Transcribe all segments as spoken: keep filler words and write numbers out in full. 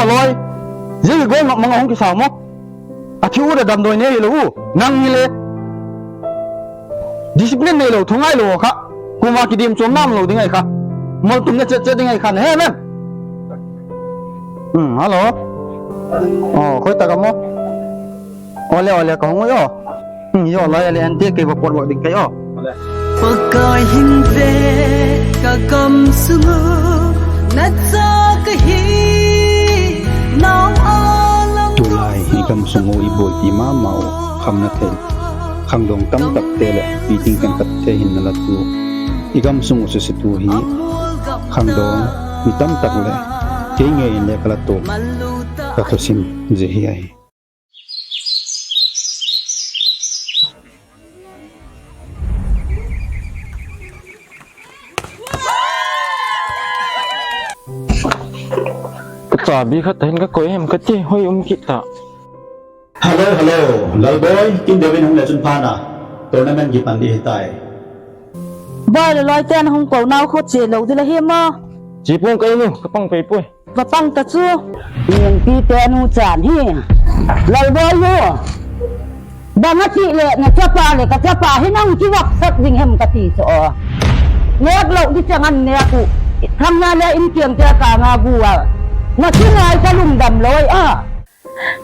Loi, zia hi gual mang mang a hung kisa maw? A thi u da damdawi nei hilo u, nang hile discipline neilo, thungailo kha, kuama kidim chuam nam lo ding ahi kha, moltum na chet chet ding ahi kha, na he em? Hello. Aw, khoi tak a maw? Awle, awle, ka hung ui aw. Hi aw, lai a le ente kei va pawt vak ding kai aw. Pakai hin ve ka gam sung u, na cha ka hi, nau a lam. Tulai i gam sung u i buaipi ma ma u, khamna thei, khangdawng tamtakte leh piting khenkhatte hin na la tu. I gam sung u sisitu hi khangdawng mi tamtak leh kei ngei in le ka la tu, ka thusim zia hi ahi. Ka chabi khat hin ka koi hem ka ti, hoi um kit ta. Hello, hello, Lalboi, kin deu in hung le chun phan a, tournament kipan di hi tai. Boi, Lalboite'n hung ko nau khu chia lo ding la hi maw? Chia pua'ng ka, i nu, ka pang pei puai. Va pang ta chu. Ningpite nu chan hi. Lalboi u, bang a ti leh na chapa leh ka chapa hi nang kivaksak ding hem ka ti chu aw. Nêk lo di chang an nêk uh. Thangna le in kiangte ka nga gu a, na kingai ka lungdam lo a.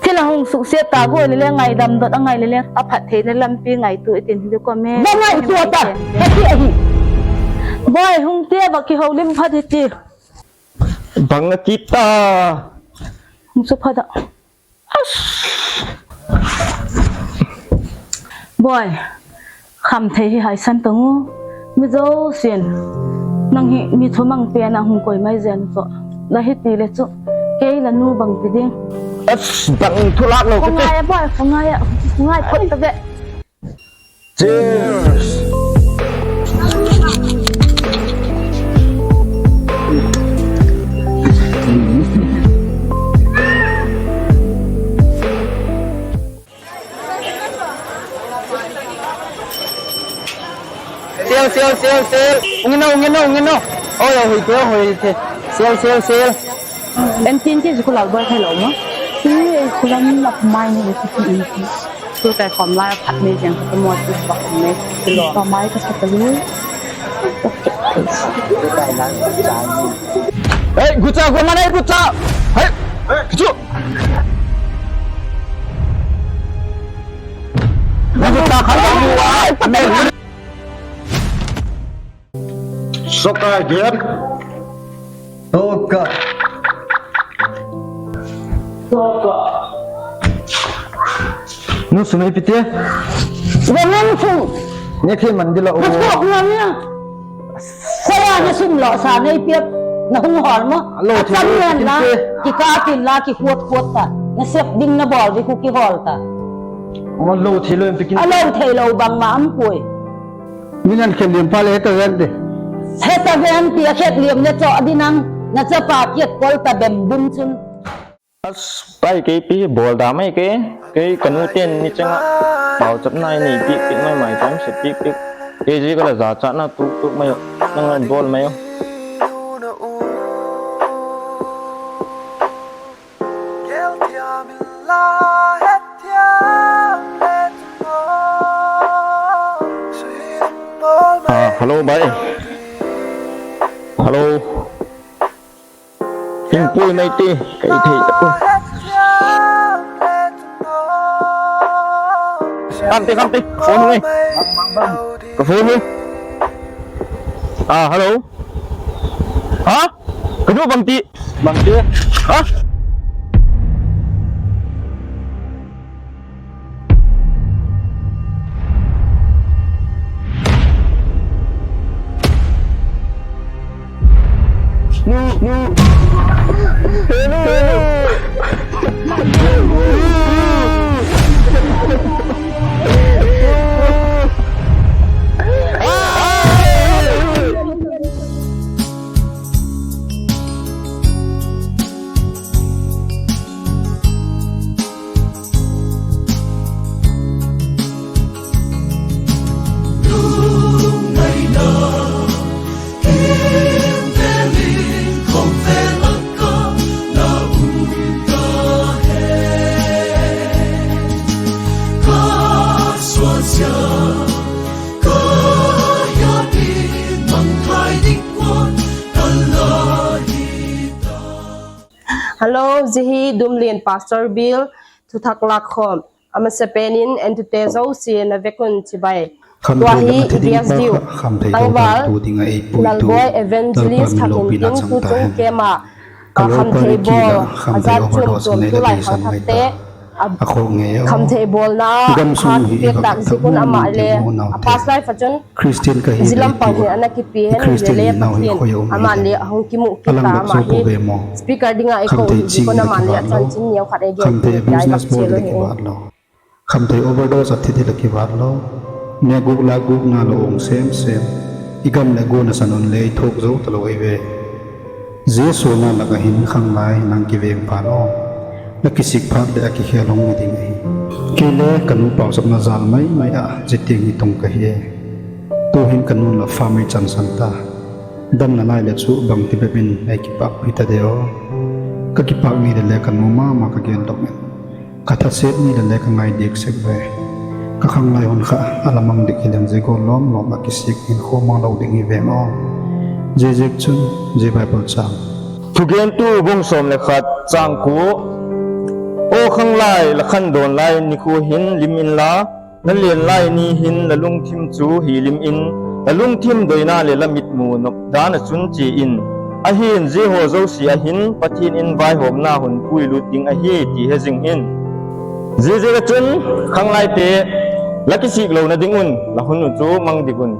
Thil a hung suksiat ta guai le le ngaidam dot a ngai le le a phat theina lampi ngaitua i tin hi di ka me. Bang ngaitua ta, ka ti ahi. Boi, hung tia va kiholim phat hi ti. Bang a ti ta. Hung chu phat a. Boi, kham thei hi haisan tang u. Mi zosia'n nang hi mi thumang pen a hung koi mai zen tawh. La hi ti le chu, kei la nu bang ti ding. Bang thu lâk lo ka ti. Ngai a boi, ngai a, ngai phot ta ve. Cheers. Sel, sel, sel, sel. Ung in a, ung in a, ung in a. Oi, a hoi the, a hoi the. Sel, sel, sel. En tin ti chu khu Lalboi thei lo maw? Ti khu lam lak mai ni ti ti in ti. Chu kai khawm lai a phat ni jeng ka maw ti bak ni. Ti lo. Ka mai ka sa ta lu. Ei, gucha, gucha, man ei, gucha. Hei, chu. Gucha kha lu ai. Soccer game. Soccer. Soccer. Nu sum ei pi tia. Wa nang sum. Ne thei man di la u. Ka sawk ngam ia. Khoi a na sum lo sa nei piak. Na hung hawl maw. Lo thei lo pi tia. Kikâl tin la kikhuat khuat ta. Na sep ding na bawl di khu kihawl ta. Maw lo thei lo pi kin. A lo thei lo bang ma am puai. Min an khen liam pha le heta gen ti. Heta gen ti a khet liam le chaw di nang, na chapa kiat kol ta bem bum chun. As, pai kei pi hi bawl da mai kei, kei ka nu ten ni chang a pauchapna i nei piak piak mai mai, time sep piak piak. Kei zia ka la zachatna tuk tuk mai u, nang la bawl mai u. Ah, hello, bai. Hello. Hing pui mai ti, kei thei ta pui. Kam ti, kam ti, phone hi. Ka phone hi. Ah, hello. Ha? Ka nu bang ti. Bang ti. Ha? Hello, zia hi Dumlian Pastor Bial, thuthak lâk khawm. A masapen in entute zosia na vek un chibai. Tua hi i guest diu, tangval Lalboi Evangelist Thakhintin, tu chung camp ah khamthei bawl a jat chuam chuam tu lai khangthakte, khamthei bawlna a pha kipiak tâk ziak un ama le a past life ah chun zia lam pang hin a na kipia hen, hile le Pathian ama le a hung kimu kit ta ama hi. Speaker ding ah ei ko hi ziak un ama le a chanchin neu khat ei gen ti ai vak chial u hi. Khamthei overdose a thi ding la kivat lo. Nêk gûk lâk gûkna lo um sêm sêm. I gam leh gual nasan un le i thuak zo talo ei ve. Zia sualna lak ah hin khanglai nang kiveng phat aw. La kisik phat leh a kikhel hung hi ding ahi. Kei le ka nu pauchapna jâl mai mai ah zia tiang hi tung ka hi e. Tu'hin ka nu'n la farm ei chansan ta. Damna lai leh chu bangti bep in ei kipakpi ta de aw. Ka kipâk ni leh le ka nu ma ma ka geldok in, ka thasiat ni leh le ka ngai diak sek ve. Ka khanglai hun kha a la mang dik hileng zia gual lawm lawm ah kisik in khua mang lo ding hi veng aw. Ziaziakchun, zia Bible châng, Thugentu bung sawm le khat châng kua, Aw khanglai, la khandawn lai nikhua hin lim inla, la lian lai ni hin la lungthim chu hilim in, la lungthim doina leh la mitmu nop dan ah chun chia in. Ahi'n, zia haw zosia ah hin Pathian in vaihawmna hun puilut ding ahi ti he zing in. Ziaziak ah chun, khanglaite, la kisik lona ding un la hun uh chu mang dik un.